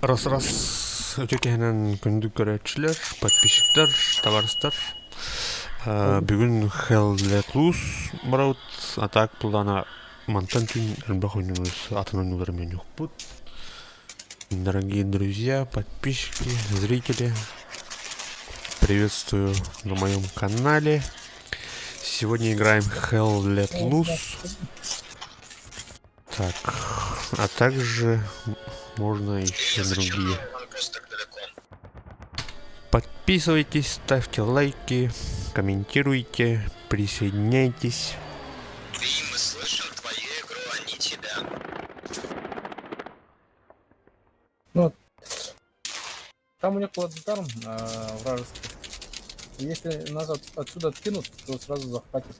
Раз-раз үтүө киһинэн күндү көрөөччүлэр, подписчиктар, табаарыстар. Бүгүн Hell Let Loose барабыт. А так плана мантан күн элбэх ойнуубут, атын ойнуулары менюхпут. Дорогие друзья, подписчики, зрители, приветствую на моем канале. Сегодня играем Hell Let Loose. Так, а также можно еще другие. Подписывайтесь, ставьте лайки, комментируйте, присоединяйтесь. Мы слышим твою игру, а не тебя. Ну, там у них плацдарм вражеский. Если нас отсюда откинут, то сразу захватят.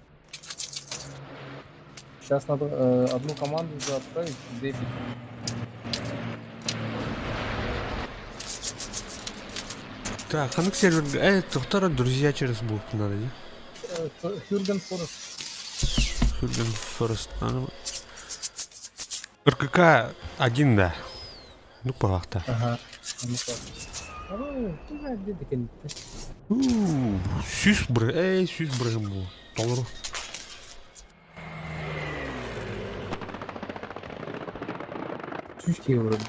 Сейчас надо одну команду туда отправить, дефить. Так, ханнык сервер... Тоқтар, друзья через букву надо, не? Хюрген Форест. Хюрген Форест. РКК один, да. Ну, палахта. Ага. Ну, ты где ты Сүүс быр, сүүс бырым бу. Толору. Сүүс киһи вроде.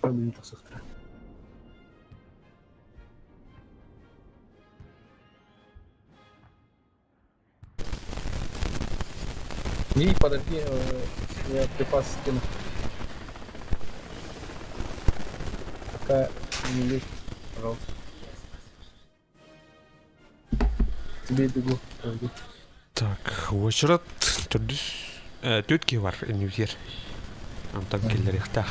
Блин, тахсыахтара. Не, подожди, я припас скину. Пока не лезь, пожалуйста. Тебе бегу, подожди. Так, уочарат төрдүс түөрт киһи бар иннибитигэр. Онтон киллэриэхтээх.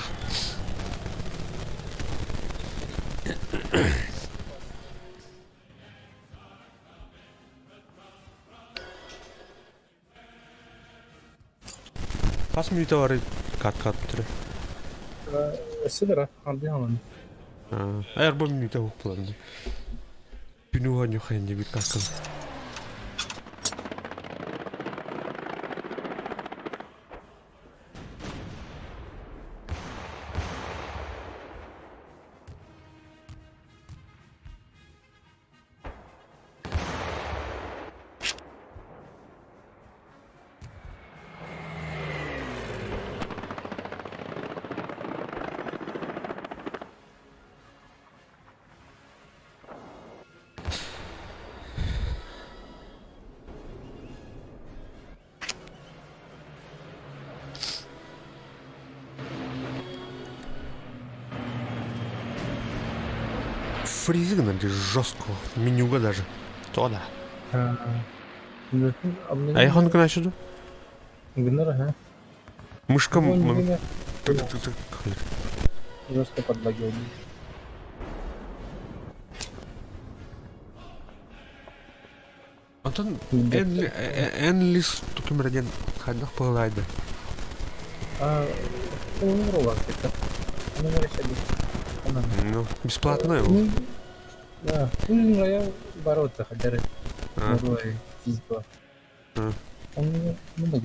Хас мүнүүтэ барый кат-кат бүтэрэ? Өссө ардыаман. Эр бу мүнүүтэ буолан дии. Күнү оонньуохайын диэбит каскын. Фризы гына жестко. Менюга даже. То да. Айхон гына Гыннар, ага. Мышкам... Тык-тык-тык. Жестко подлагивал. Онтон Энлис тукимрден хайдах пылайды. А, Ну, бесплатно его. Да, ну, я бороться хотя бы. Физика. Он ну,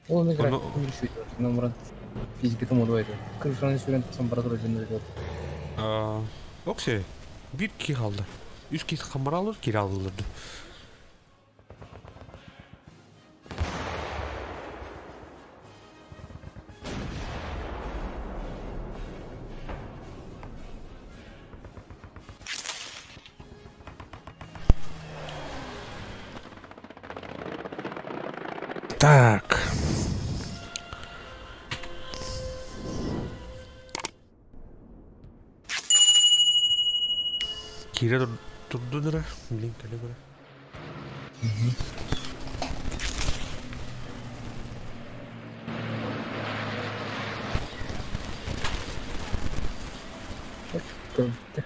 Ол игра Ону номерын физикатын модуайды. Крышаны сүрэн тахсан бара турар дьон өлөт. Оксе, биир киһи хаалла. Үс киһи хаммаралар киирэ алыллар. Так. Киирэ турдун эрэ, блин, кэлэ көрө. Көрбүттэ.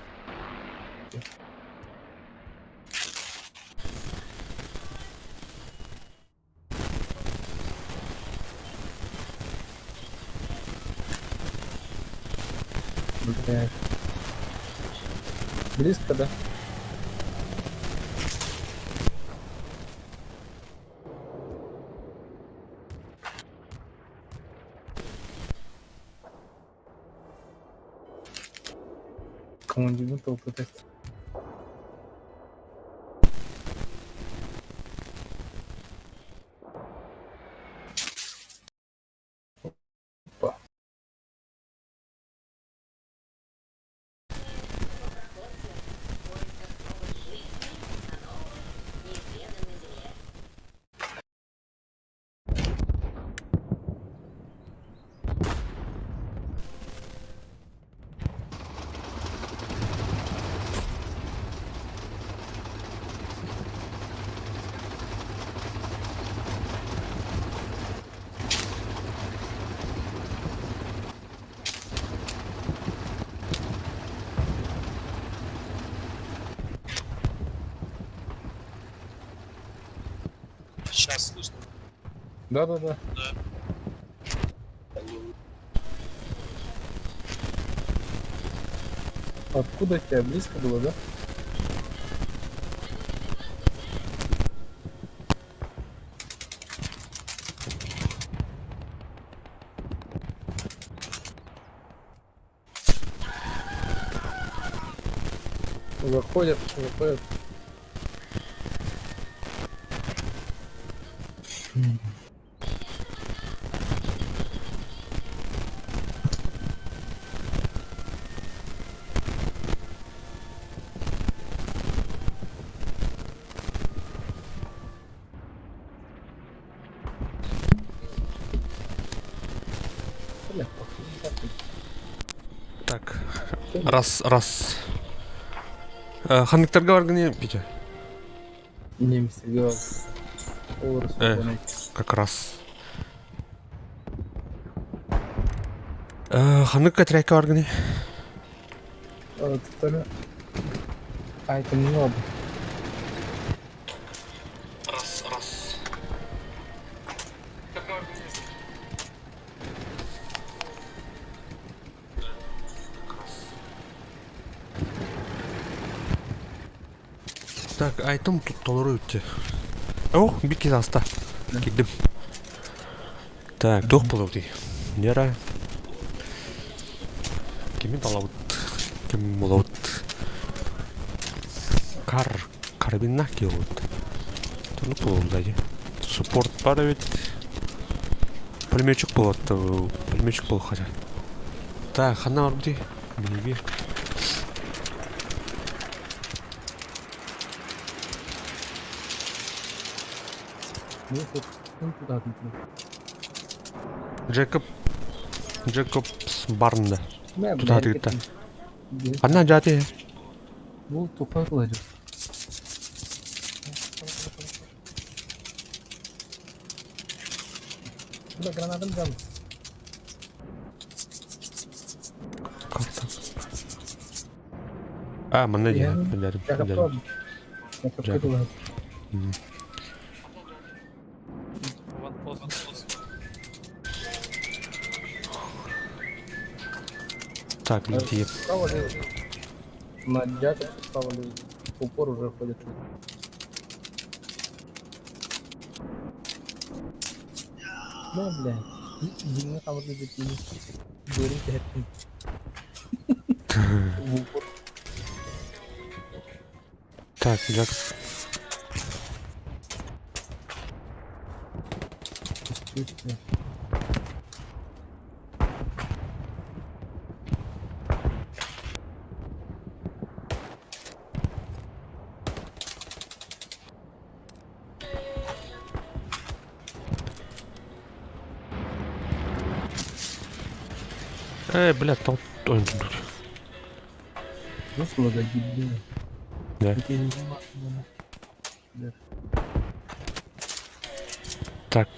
Бля. Близко, да? Командир толку тест. Опа. Сейчас слышно. Да-да-да. Откуда тебя близко было, да? Заходят, заходят. Бля, похуй. Так, раз, раз. Ханныктарга баргыны Петя? Немец играл. Орус, Как раз. Ханнык трека баргыны? А, это много. Раз, раз. Так, айтым тут толору өтті. О, бит аста. Киддим. Так, туох болуй. Нера. Кими талабыт? Ким болобут? Кар, карабинна киолут. Туну болуп Суппорт бар эбит. Пулеметчик болот. Пулеметчик болуп хотя. Так, ханна бар бути. Билги. Ну, тут, ну, туда, туда. Джекоб Джекобс Барнда. Да, Туда блядь, ты-то. это- Ханна жати. Бу тупой кладет. Бля, гранатом дам. Карта. А, манна Я- дии. Билэрим, Я билэрим. готов. Я как Джекоб. туда. Так, лети. Справа лево. На Джакоб справа лево. В упор уже ходит. Да, бля. Дьиҥҥэ хамырда дьиктини быарын тэһэттим. Так, Джек. Эй, блядь, там... Ой, тут. Да. Так.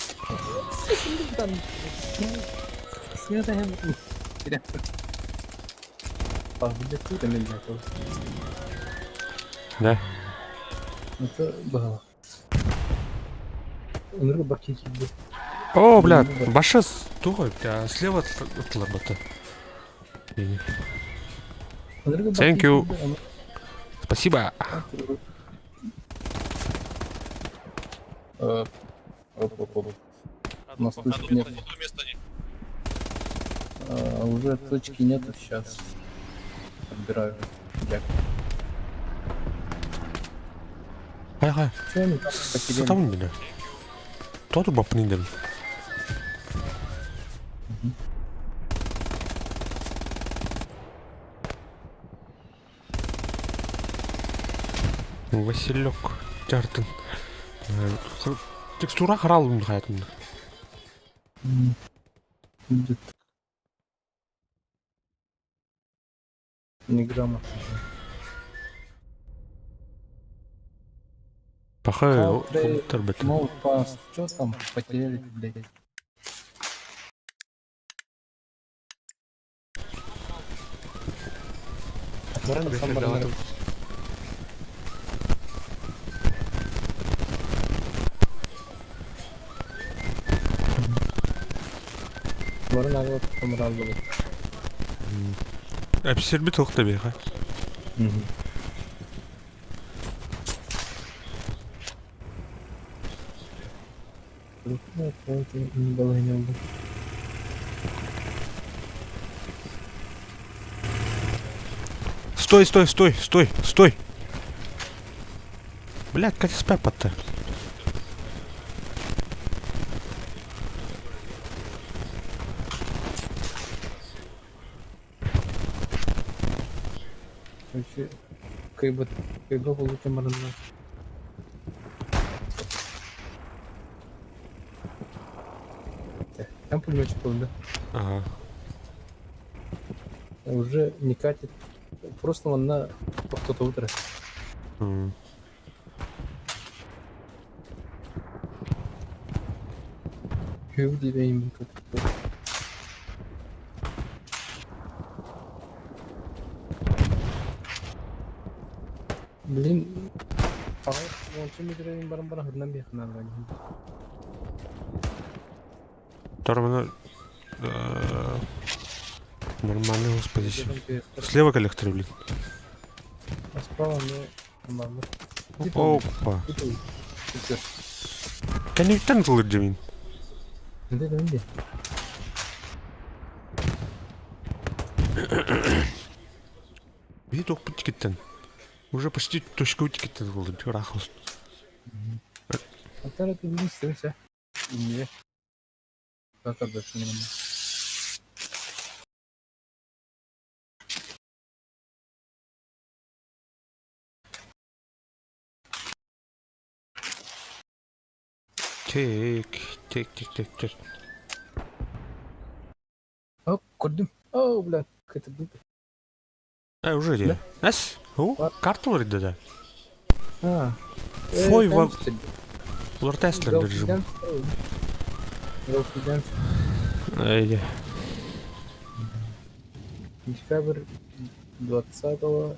Да. О, бля, баша тугой, бля, слева от лобота. Thank you. Спасибо. У нас точки нет. А, уже точки нету сейчас. Подбираю. Дяк. Хай-хай. Чё они там потеряли? Сатамын бile. Тоду бапын индем. Василек Тяртын. Текстура харалым хаятында. Будет. Неграмотно. Пахай, Трей- оттар бет. Мол, пас. Чё там потеряли, блядь? Барын алып, алды. Әпсерби тоқта бе, ха. Стой, стой, стой, стой, стой. Блядь, как спяпа-то? Короче, кайба кайба получим марна. Там пулеметчик был, да? Ага. Уже не катит. Просто он на кто-то утро. М. Блин, баран баран хырнан бияхнан. Тормоно... Нормально, господи. Слева коллектор, блин. А справа мне нормально. Опа. Кәнектен жылыр демин. Где где? Бит оқып тикеттен. Уже почти точка тикеттен болды. Рахмет. Атара ты видишь, Не. Как дальше не Тек, тек, тек, тек, тек. О, көрдүм. О, бля, это был. А, уже де. Әс? О, карталар да. А. Фой, ва- Улар Теслер держим. Эй, Декабрь 20-го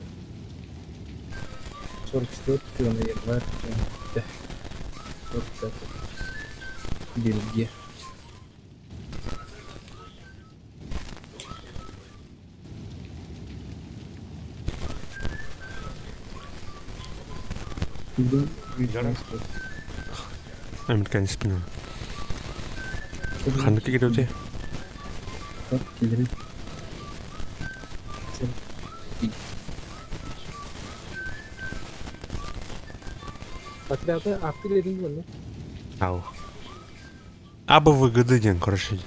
44 январь 45 Бельгия. Американец спина. Ханнык киирбитий? Киллэрин. Отряды аттыр эдин буолла. Ау. АБВГД диэн, короче.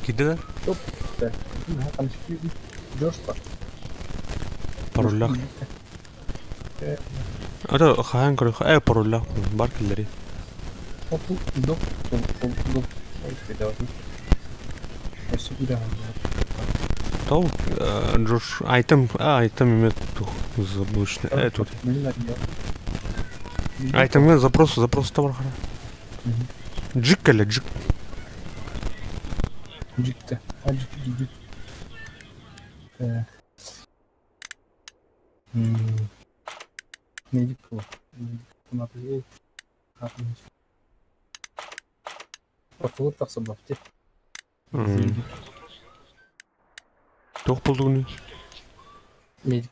Киирдэ да? Пароллаах. Ата хаһан көрөх пароллаах бар киллэри. Тол Джош айтем айтем имет тух заблочный тут. Айтемҥа запрос запрос табар хара. Джик кэлэ джик. Джикте. А джик джик. Так. Медик Ортолук тахсыбапти. Туох булдугуну? Медик.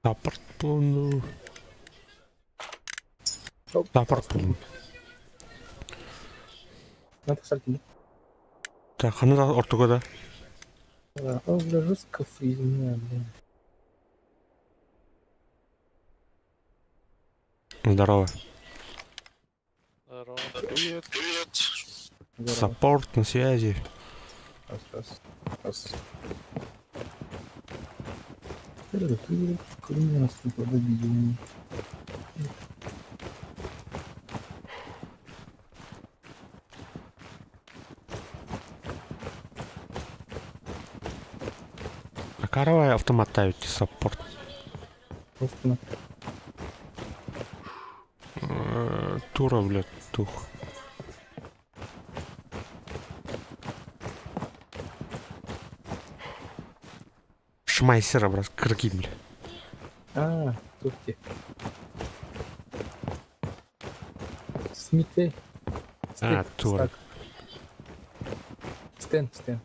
Саппорт буолну. Саппорт буолну. Надо сальтини. Так, ханна да ортого да? О, бля, жестко фризня, блин. Здорово. Здорово. Привет. Привет. Здорово. Саппорт на связи. Раз, раз, раз. А каравай автомат тавите саппорт. Тура, блядь, тух. Шмайсера, брат, крики, бля. А, тут те. Смите. А, тура. Стен, стен.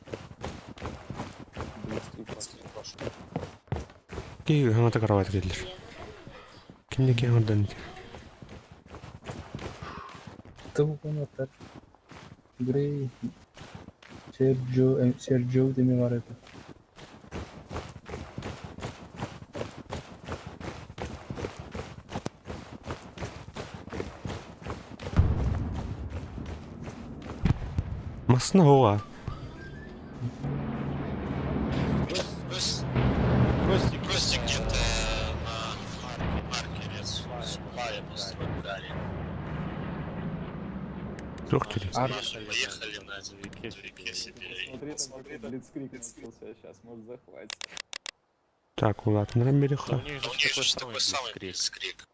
Ки ханата каравай кирдилер. Кимне ки ханадан. Тыл Грей. Серджо, Серджо Демиварета. Масна хоа. Костик, Костик где-то на маркере с построили. Доктор. Поехали на реке себе. Смотри, смотри, там Блицкрик начался сейчас, может захватить. Так, ладно, Да Рамбериха. у них У же них же такой такой самый самый блицкриг. блицкриг.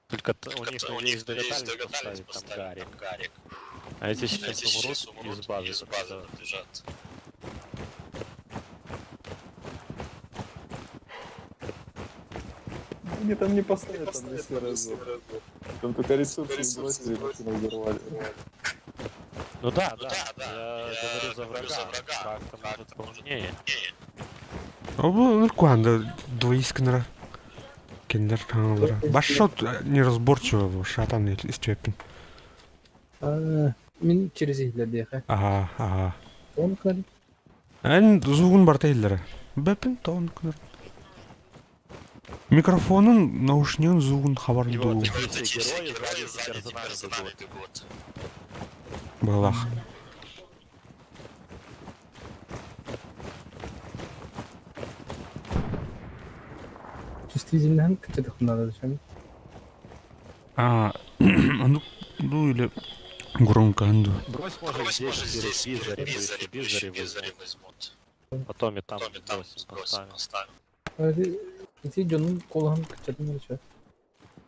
Только Только у них, у надеюсь, них, надеюсь, догадались догадались поставить там поставить Гарик. там Гарик. А эти А сейчас эти сейчас умрут и умрут с базы и с базы побежат. побежат. Они там не поставят, там не разок. Там только ресурсы сбросили, и машину взорвали. Ну да, Ну да, да, да. Я говорю за говорю за врага. врага. Враг-то может Враг-то может поумнее. Оба куанда двоискнера. Киндер ханалара. Башот неразборчиво шатан истепин. Мин через иһлэрдиэхэ. Ага, ага. Он кнали. Эн зугун бартейлері. Бәпін тоғын күнір. Микрофонун наушнигин зугун И хабар вот ду эти Вот эти все все герои герои сзади сзади теперь за теперь нами за нами бегут. бегут. Балах. Чувствительный кычыдых надо зачем? А, ну, ну или громко анду. Брось, может, Брось, здесь может, здесь перед визари, визари, визари визари возьмут. возьмут. Потом и там Потом и там сбросим, сбросим, поставим. поставим. Ити дьонун колоһун кычатын өрчө.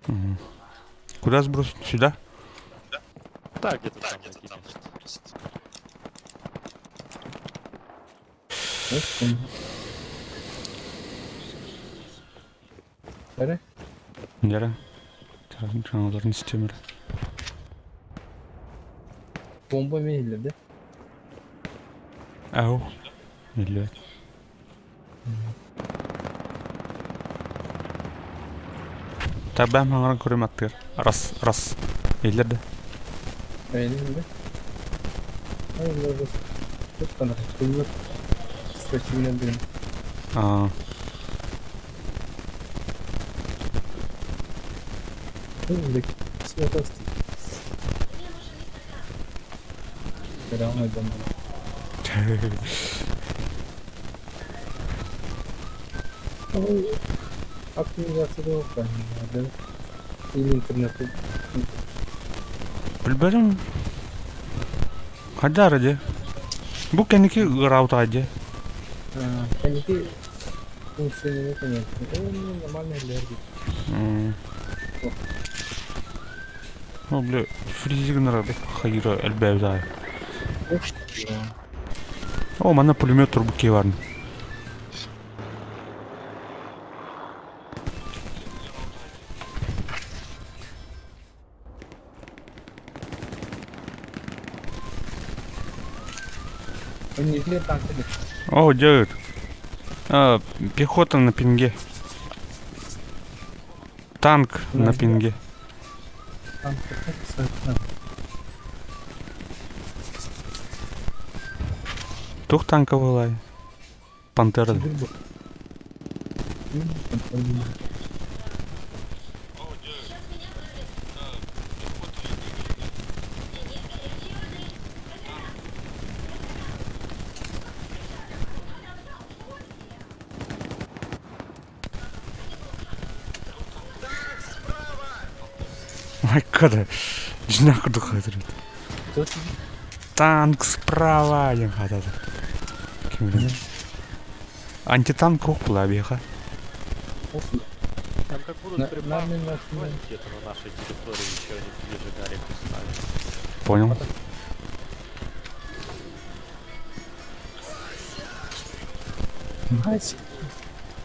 Мгм. Куда сбросить? Сюда? Да, где-то Да, там где-то там. накинешь. Бәрі? Нера. Жаңаларын істемір. Бомба мейлерде. Ау. Или... Табам хаҥаран көрүм аттыгар. Раз, раз. Иһиллэр да? Эйли Аа. Билбэтим. Хайдах эрэ дии. Бу кэнники ыараабытаҕай дии. Кэнники функционер нормально М. Ну, бля, фризи гынара хайыра элбээбит аайы. О, манна пулемет турбут киһи баар. О, делают. А, пехота на пинге. Танк на пинге. Тух танка вылай. Пантера. Ай, када. Дьиҥнээх курдук хаһыытырбыт. Танк справа диэн хаһыатаата. Ким билэр. Антитанк суох буолаа биһиэхэ. Там как будут припасы где-то на нашей территории еще они ближе к Гарику стали. Понял.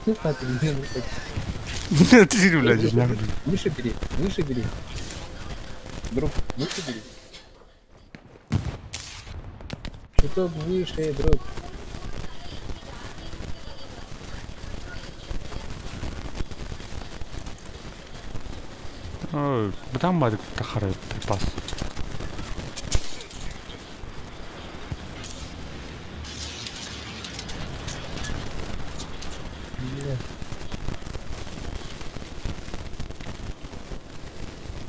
Ты, блядь, дьиҥнээх курдук. Выше бери, выше бери. Друг, выше бери. Чуток выше, друг. Ой, Там баар тахара припас.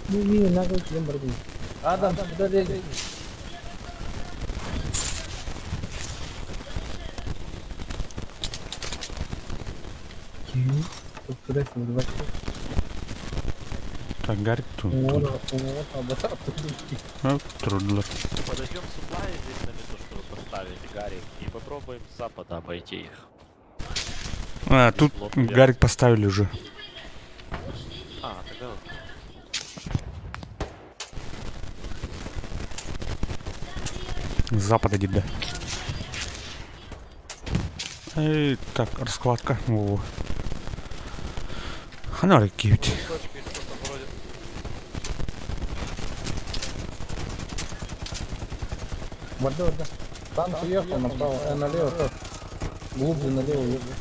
Ну, не, надо Адам, сюда лезь. Туда сюда, Так, Гарик тут. тут. Ну, трудно. Подождем суплай здесь на мету, чтобы поставить Гарик, и попробуем с запада обойти их. А, тут Гарик поставили уже. А, тогда вот. С запада да. Эй, так, раскладка. Во. Ханары киють. Точки что-то вроде. Вода, вода. Танк уехал направо, налево. Глубже налево уехал.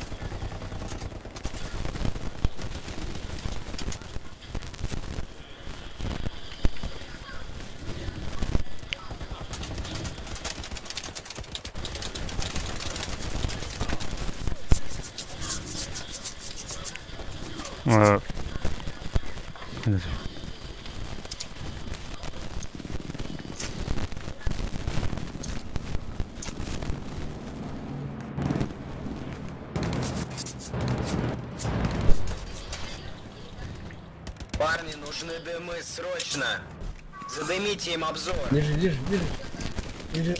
Подожди. Парни, нужны дымы срочно. Задымите им обзор. Лежи, лежи, лежи. Лежи.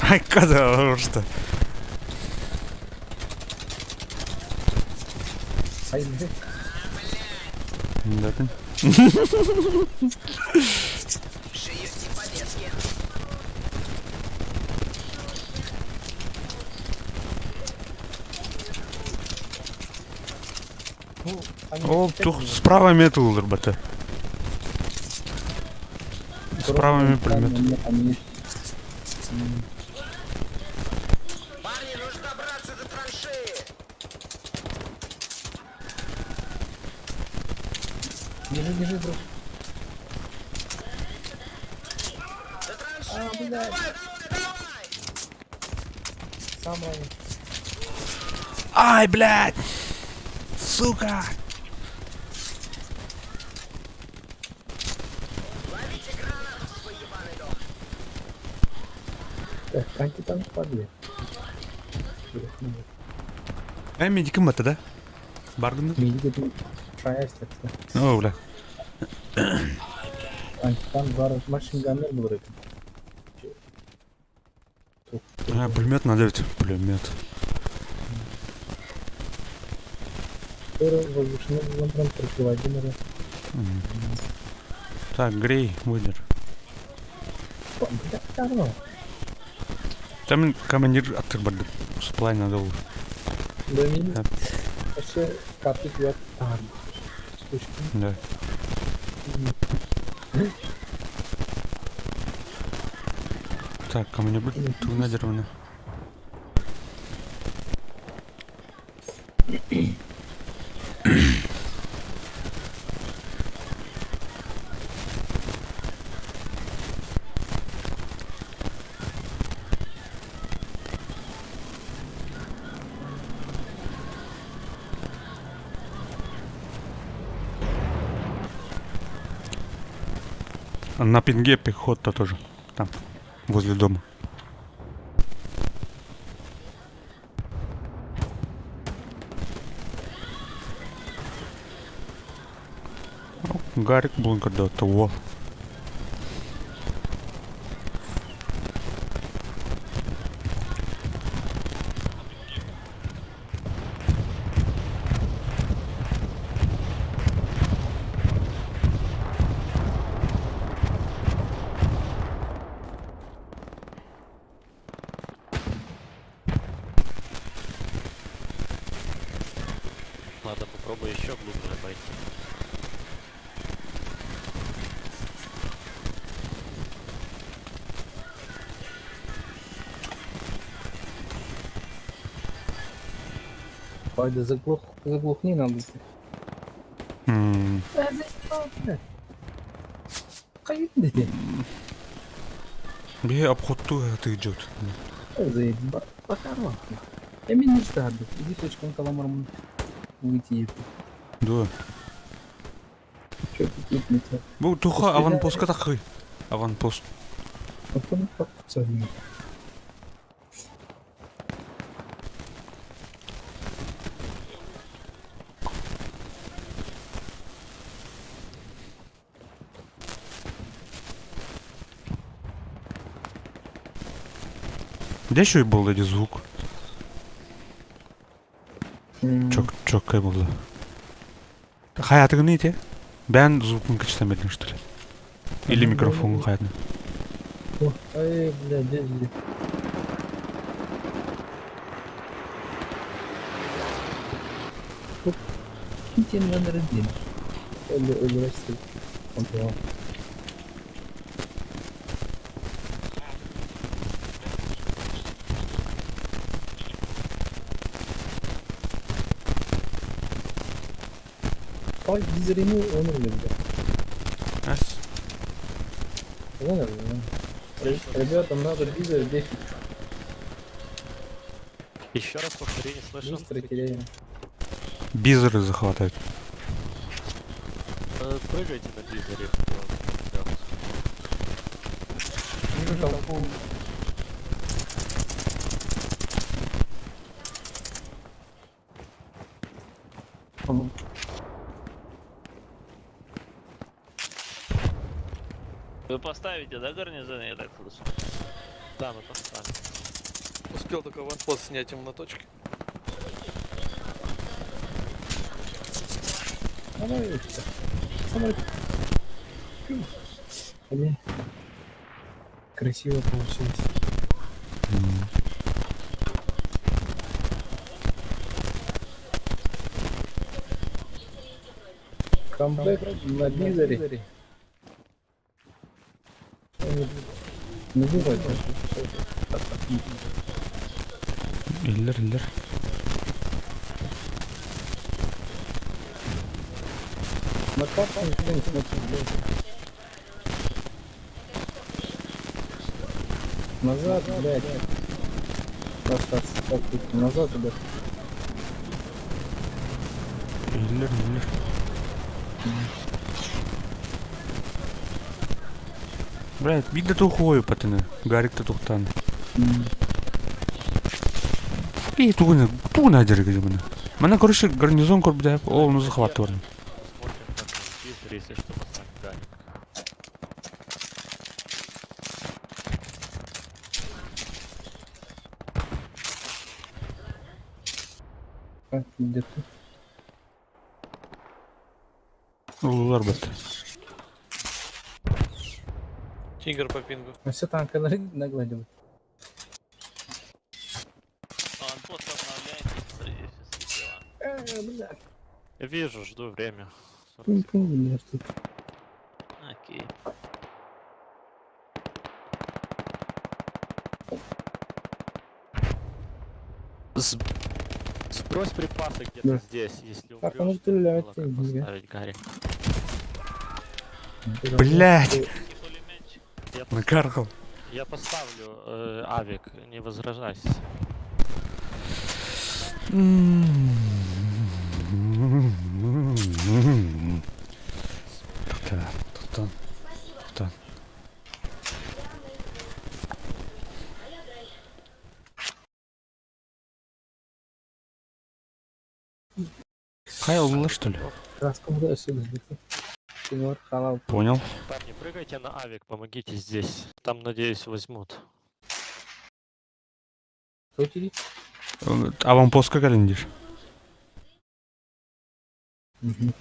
Ай, когда что? Ай, блядь. Да, ты. Шиют не по-детски. Ол тух справа метал бата. Справа ми пулемет. Парни, нужно добраться до траншеи! Держи, держи, друг. До траншеи! блядь. Давай, давай, давай! Самое. Ай, блядь! Сука! Ловите гранату в свой ебаный дом! Так, антитанк падли. Э, медиким бата, да? Баргында? Медик это шаястер. О, бля. Антитанк бар машинганнар булыр экен. А, пулемет надо ведь. Пулемет. Который возвышены булган прям прикрывать надо. Так, Грей, выдер. Бля, здорово. Там командир аттыр барды. Суплай надо было. Да мин Да. вообще картик я там. Да. Так, командир будет тугнадировано. На пинге пехота тоже. Там, возле дома. Ну, Гарик Блункер, да, того. Ладно, попробую еще глубже обойти. Пойди заглух, заглухни надо. М, Кайын деди. Бе, обход ту это идет. Заебал. Бахарла. Я меня не ждал. Иди точком каламаром выйти. Да. Че ты тут не так? Бу туха аванпостка тахы. Аванпост. Потом подсадим. Где еще и был эти звук? Чок, чоккай болды. Хаятыгын ите? Бән звукын кычтан что ли? Или микрофон хаятын? Ай, бля, здесь, здесь. Китин Вандердин. Или Өлөрөстү. Он Ой, дизелini өмүрлөрдө. Әс. Ребята, надо дизель 10. Еще раз повтори, не слышал. Быстро теряем. Бизеры захватают. Прыгайте на дизеле. Да. Вижу толпу. Вы поставите, да, гарнизон, я так слышу? Да, мы поставим. Успел только аванпост снять им на точке. Давай, Самолет. Блин. Красиво получилось. Камбэк на Бизере. Не бывает. Иллер, иллер. На карту никто не смотрит, блядь. Назад, блядь. Остаться. Так, тут назад, ребят. Иллер, иллер. Блядь, видно тухою патыны. Гарик та тухтан. И тугуна, тугуна дергали. Мана, короче, гарнизон корбда, о, ну захватывали. Смотрим, как там Бизер, если что, поставим Гарик. Так, где ты? Улар бат. Тигр по пингу. Ну все там нагладил. Аванпост обновляйте, смотрите, все дела. Бля. Вижу, жду время. 40 Не помню, меня что Окей. Сбрось припасы где-то Да. здесь, если Так, а ну умрешь, ты чтобы было как ляпни, ага. поставить Гарик. Блядь, И пулеметчик. Я, пос- накаркал. я поставлю авик, не возражайся. Тухтан, тухтан, тухтан. Хай улла, что ли? Краска сюда. Тимур халал. Понял. Парни, прыгайте на авик, помогите здесь. Там, надеюсь, возьмут. Кто тебе? Аванпост как идешь? Угу.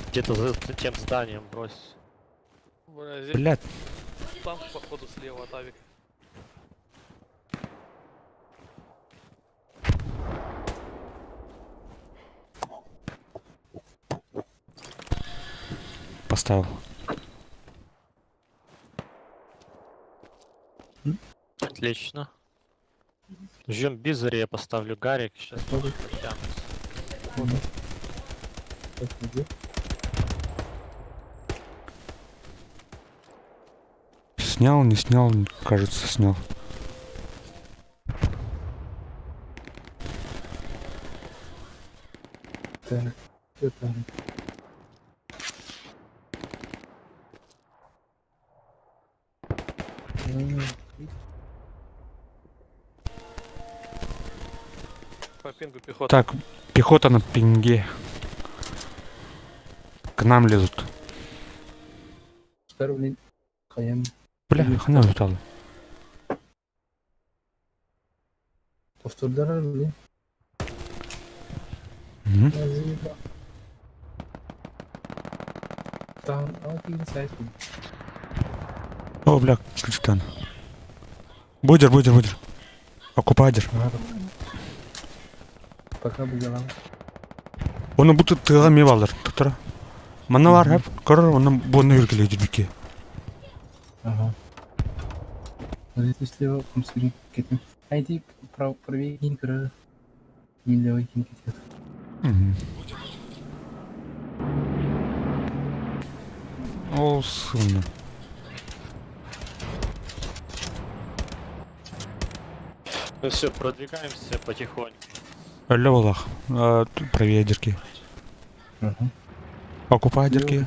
Где-то за тем зданием брось. Бля, здесь Блядь, танк, походу, слева от авика. поставил. Отлично. Ждем Бизари, я поставлю Гарик. Сейчас Смотри. подтянутся. Так, где? Снял, не снял, кажется, снял. Так, что там? М, По пингу пехота. Так, пехота на пинге. К нам лезут. Второй блин. Хаям. Бля, хана уталы. Повтордара, блин. Мгм. Я заебал. Там, а вот и сайт. О, бля, капитан. Будер, будер, будер. Окупадер. Пока бугалам. Оны бутı тыға мевалар, тұтыра. Маналар хеп, көрір, оны бұны үргілі жүрбіке. Ага. Вот здесь слева комсурин кетим. А иди прав правее кинь короче. Мин левый кинь кетет. Ол сына. Ну все, продвигаемся потихоньку. Әлі олақ. Правее дірке. Ага. Окупадерки.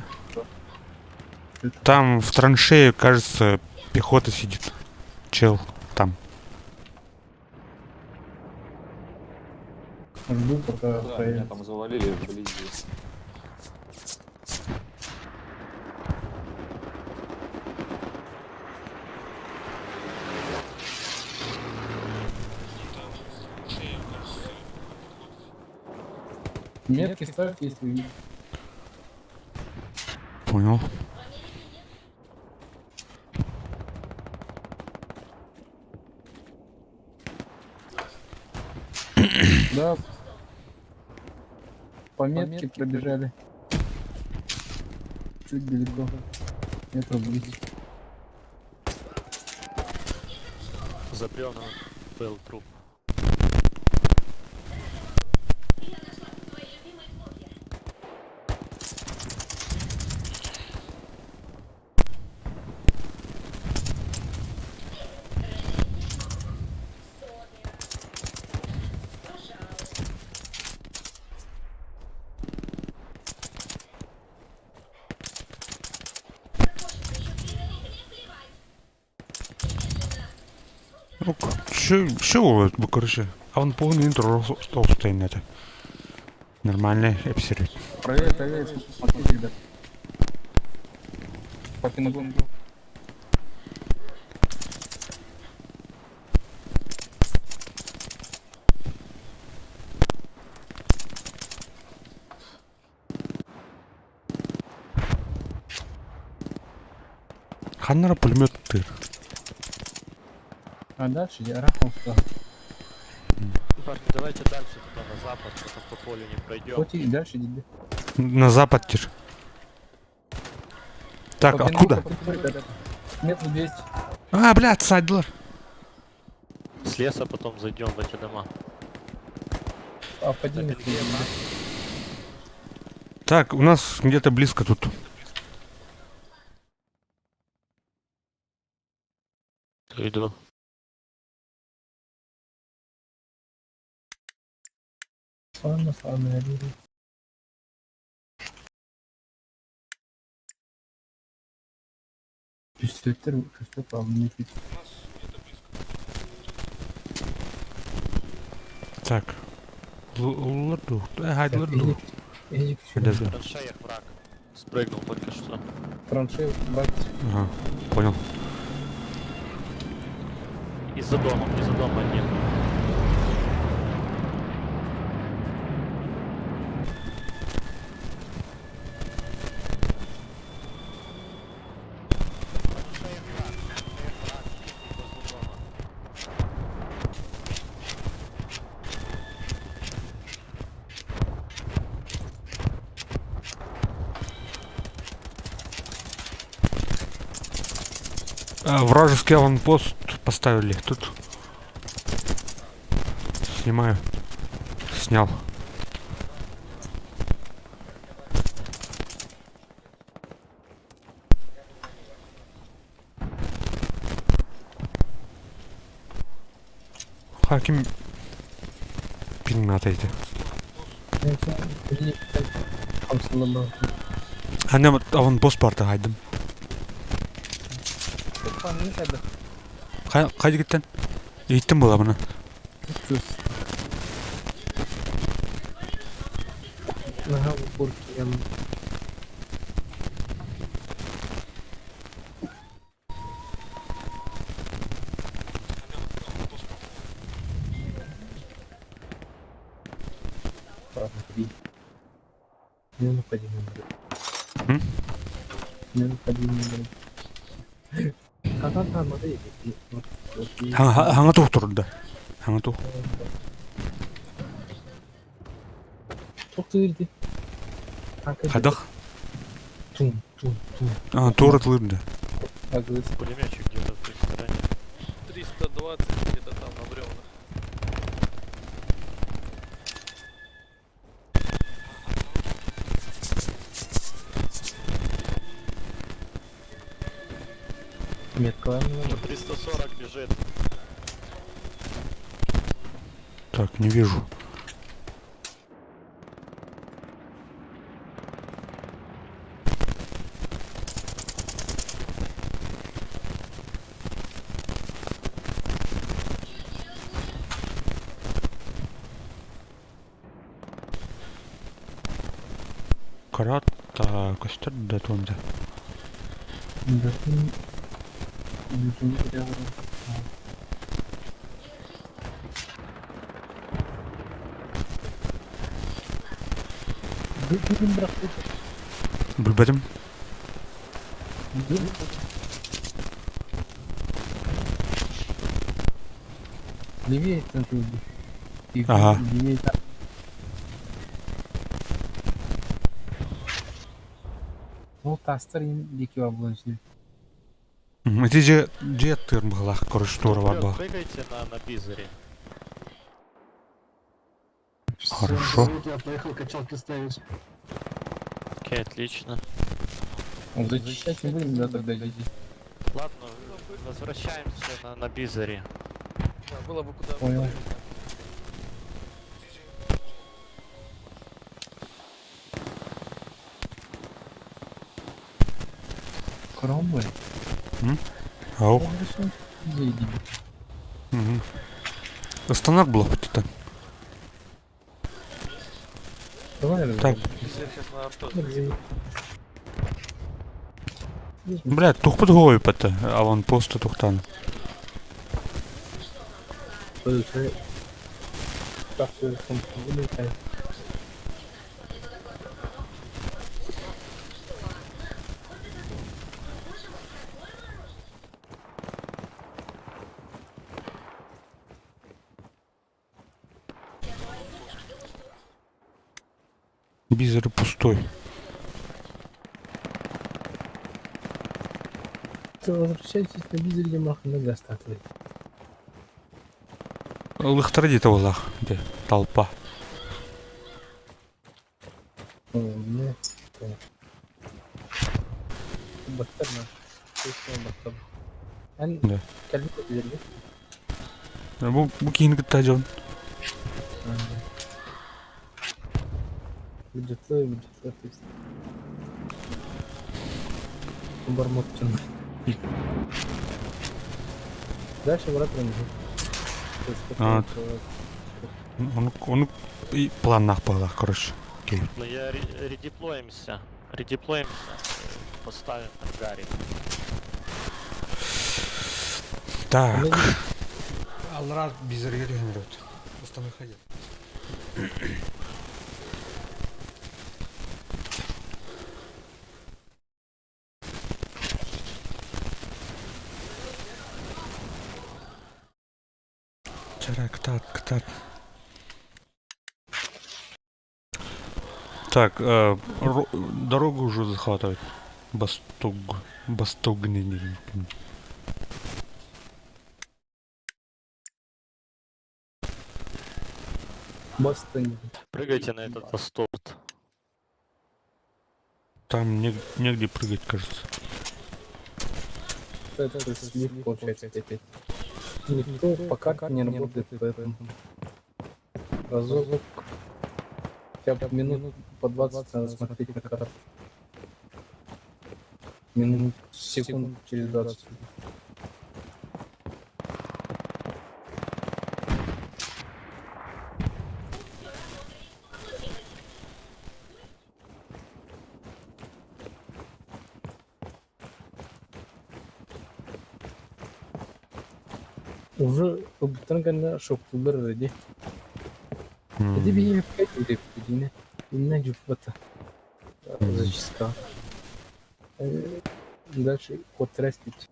Там в траншее, кажется, пехота сидит. Чел там. Жду пока Да, меня правее. там завалили вблизи. Метки ставьте, если видите. Понял. Да. По метке пробежали. Чуть далеко. Метров 200. За бревном был труп. Ну, Все, бу короче. А он полный интро толстый это. Нормальный эпсер. Проверь, проверь, смотрите, ребят. По пингу. Ханнара пулемет тыр. А дальше я рахнулся. Парни, давайте дальше туда, на запад, потом по полю не пройдем. Вот и дальше иди. На запад тир. Так, По пингу, откуда? по пингу, ребят. Метров 200. А, блядь, Сайдлер. С леса потом зайдем в эти дома. А, по На 9. пинге танк. Так, у нас где-то близко тут. Иду. Ладно, ладно, я вижу. Пистолеттер, пистолет, по мне чуть. Так. Лорду. Хайдлерду. Эдик, Подожди. В траншеях враг. Спрыгнул только что. Траншею, брать. Ага, понял. Из-за дома, из-за дома один. В траншеях враг, в траншеях враг, возле дома. А, вражеский аванпост поставили тут. Снимаю. Снял. Хаким пиннатайте. Анна аванпост барда хайдым. Кайда кеттен? Иттим була мына. Нога в упорке. Не напади на меня. М? Не напади на меня. Ха-ха-ха, смотри. Хаңа тух турда. Хаңа тух. Çok da Хадах. Тум, тум, тум. А, тура тылырда. Агресс. Пулеметчик где-то в той стороне. 320 где-то там на бревнах. Метка. На 340 бежит. Так, не вижу. Карата костер да тонда. Билбетим. Левее центр. Ага. Ол тастар диэки баар сөп. Ити же дьиэ тыыр быһылаах короче туора бар Вперед, баа. прыгайте на бизере. Хорошо. Я поехал качалки ставить. Окей, отлично. Зачищать не будем, да, тогда здесь. Ладно, возвращаемся на бизере. Да, было бы куда Понял. прыгнуть. Кромвель. Ау. Заеди. Мгм. Стандарт был это. Давай Так. Всех сейчас на авто. Бля, тухпут голову пата, аванпоста тухтан. Бизер пустой. Возвращайтесь на бизель махна достаточно. Лыхтар где-то улах, где толпа. Ну, Баттарна. Эн Да. кэлбит бизель. Бу киһини кытта дьон. Бюджетлы, бюджетлы, то есть. Бармотчин. Дальше брат Рамзин. То есть, А. потом, Он и планах была, короче. Окей. Ну я редеплоимся. Редеплоимся. Поставим там Гарри. Так. Ну, Алрат бизергер генерот. Просто выходи. Чара, ктат, ктат. Так, дорогу уже захватывает. Бастуг. Бастуг, не, не, не помню. Бостон. Прыгайте на этот столб. Там негде прыгать, кажется. Это слив получается опять. Никто по карте не работает, поэтому разок хотя бы минут по 20 надо смотреть на карту. Минут секунд через 20. Уже убтангана шоктулар реди. Эти бии пять репетине. Инна жуфбата. Зачистка. Дальше отрастить.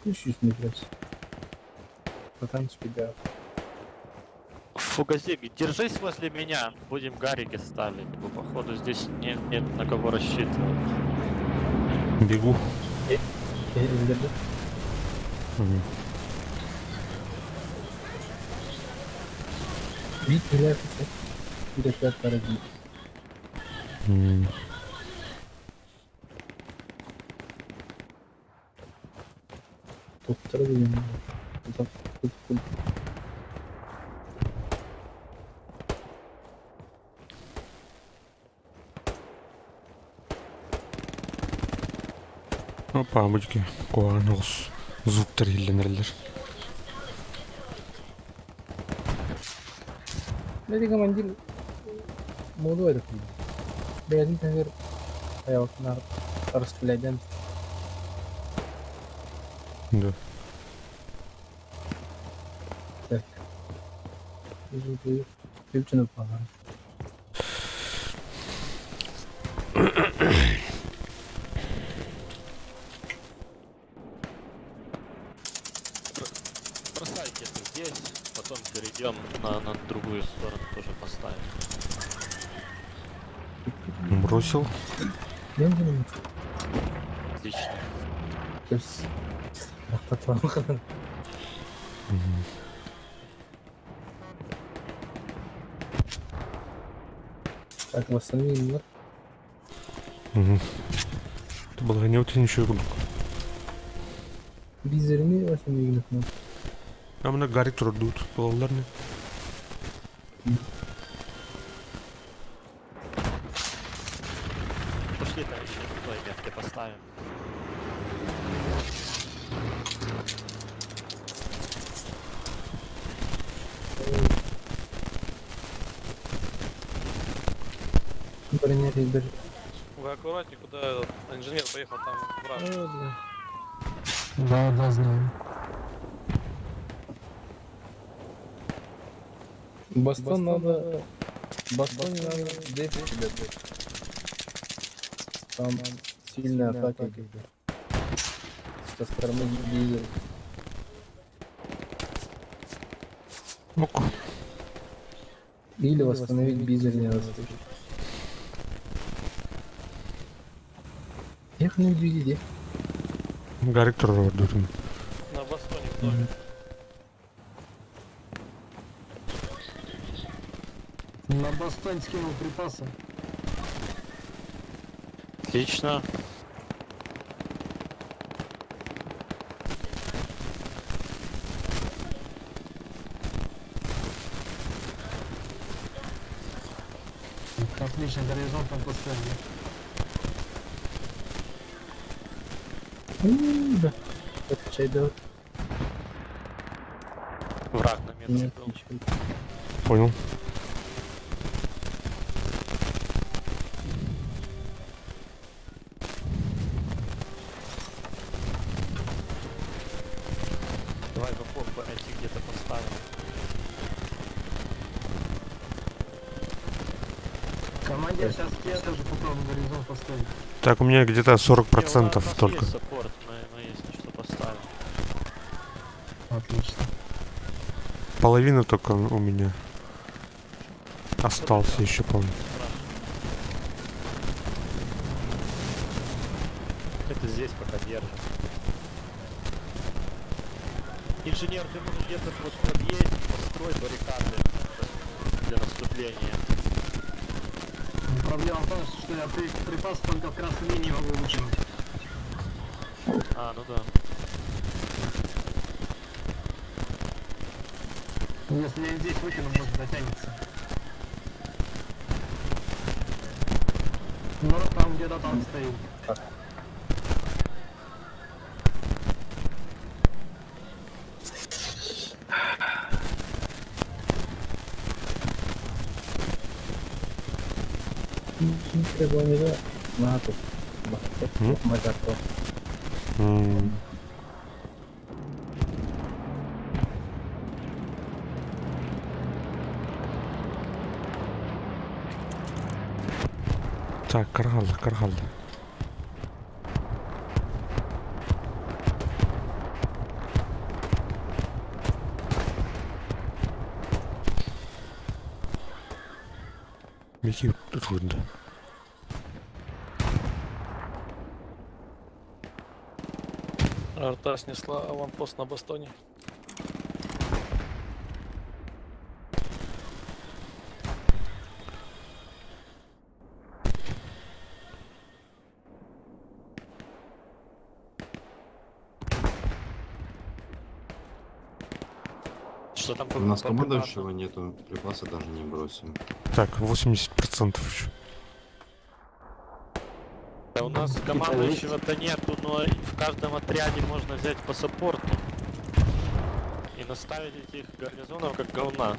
Ищусь не брать. Потом спида. Фугазик, держись возле меня. Будем гарики ставить. Бо, походу здесь нет на кого рассчитывать. Бегу. Элдерде. Мгм. Бит иляпится. Bir парадит. Топтара деген. Опа, будьки. Куанос. Звуктар хилленерлер. Бәді командир молодой этот. Бәдин тәңір аяғын расстрелядем. Да. Так. Включено погано. Идем на другую сторону тоже поставим. Бросил. Отлично. Мгм. Так, восстановили. Угу. Это было не очень еще курдук. Бизерни восстановили. А мына Гарик турдут. Балалар не? Пошли там еще на той метке поставим. Броня ребят. Вы аккуратнее, куда инженер поехал, там враг. Да, знаю. Бастон надо... Бастон надо дефить тебе дать. Там сильная атака идет. Со стороны дизель. Ок. Или восстановить бизель не надо слышать. Эх, ну иди, иди. Гарик турдут. На Бастоне в доме. На Бастон скинул припасы. Отлично. Отлично, горизонт там поставили. Да. Это чай да. Враг на метке Нет, был. ничего. Понял. Давай в окоп эти где-то поставим. Командир, сейчас я тоже попробую горизонт поставить. Так, у меня где-то 40% Не, у нас только. есть саппорт, мы если что поставим. Отлично. Половина только у меня. Остался еще, помню. Это здесь пока держим. Инженер, ты можешь где-то вот в подъезде построить баррикады для наступления. Проблема в том, что я припас только в красной линии могу выкинуть. А, ну да. Если я здесь выкину, может дотянется. Но там где-то там стоит. Требования на тут. М? Магато. М. Так, каргал, каргал. Микки тут. Арта снесла аванпост на Бастоне. Что там У нас по командующего нету, припасы даже не бросим. Так, 80% еще. Да у нас командующего-то нету, но в каждом отряде можно взять по саппорту. И наставить этих гарнизонов как говна.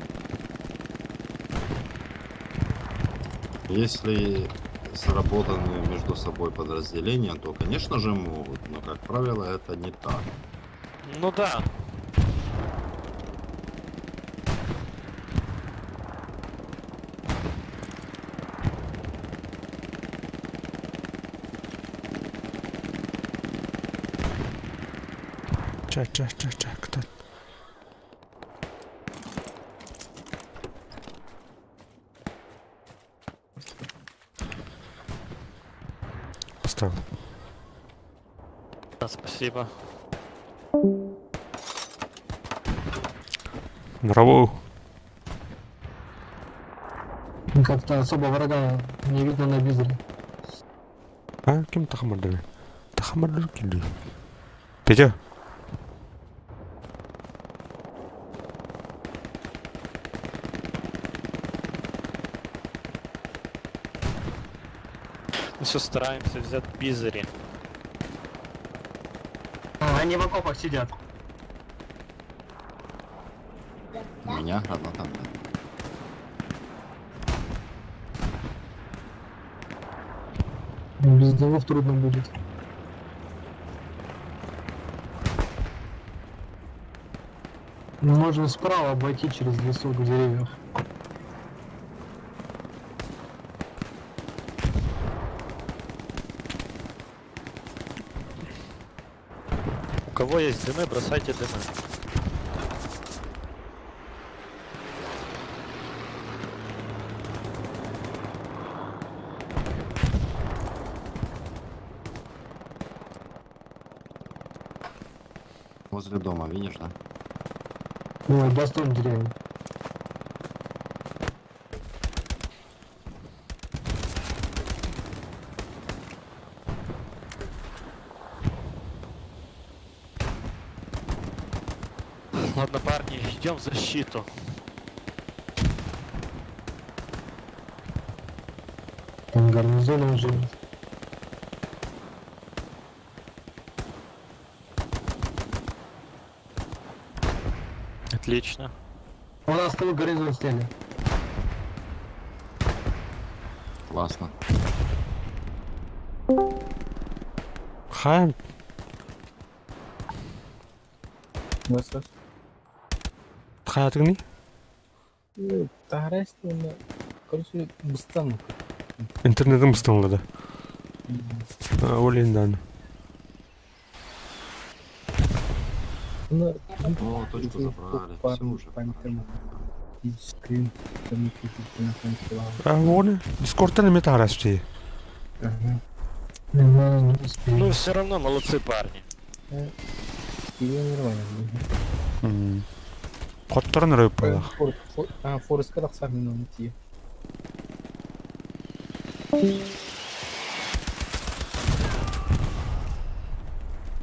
Если сработаны между собой подразделения, то, конечно же, могут, но, как правило, это не так. Ну да. Ча, ча, ча, ча, кто? поставил. Да, спасибо. Здорово. Как-то особо врага не видно на визоре. А, ким тахамардыр? Тахамардыр килди. Петя? Мы все стараемся взять Бизери. Они в окопах сидят. У меня граната нет. Без дымов трудно будет. Можно справа обойти через лесок в деревьях. У кого есть дымы, бросайте дымы. Возле дома, видишь, да? Ой, бастон деревья. Ладно, парни, идем в защиту. Там гарнизон уже. Отлично. У нас там гарнизон сняли. Классно. Хайм. Раз, раз. Хайатыгны? Таһарайствоны, короче, быстан. Интернетим быстыңлады. Ол Ну, О, точку забрали. Все уже. Скрин, там А, оны Дискордтан эме таһарасты. Ага. Не, не успели. Ну, все равно молодцы парни. Ее нормально. Котторон өрөп буолах. А, Форест как сам не найти.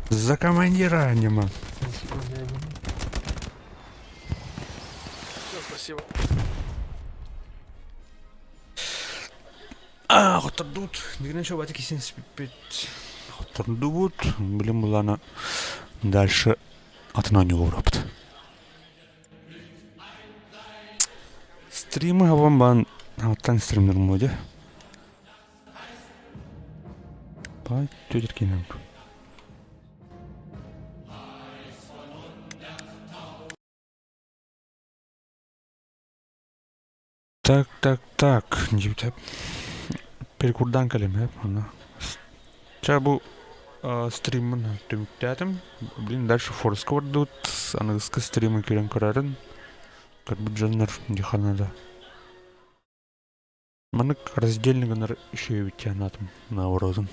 За командира нема. Спасибо, дядя. Все, спасибо. А, хоттордут. Нигнен шо бати кисин спипет. Хоттордут. Блин, булана. Дальше атына не урапт. Стримы хаван бан. Аттан стримдер моде. Бай, төдер кинем. Так, так, так. Ничего. Перекурдан калим, хеп, ана. Ча бу стримын түмүктәтим. Блин, дальше Форска бардыбыт. Аныгыскы стримы кирен көрәрін. Как бы джаннар диханада. Манык раздельный гынар еще и анатым на урозын.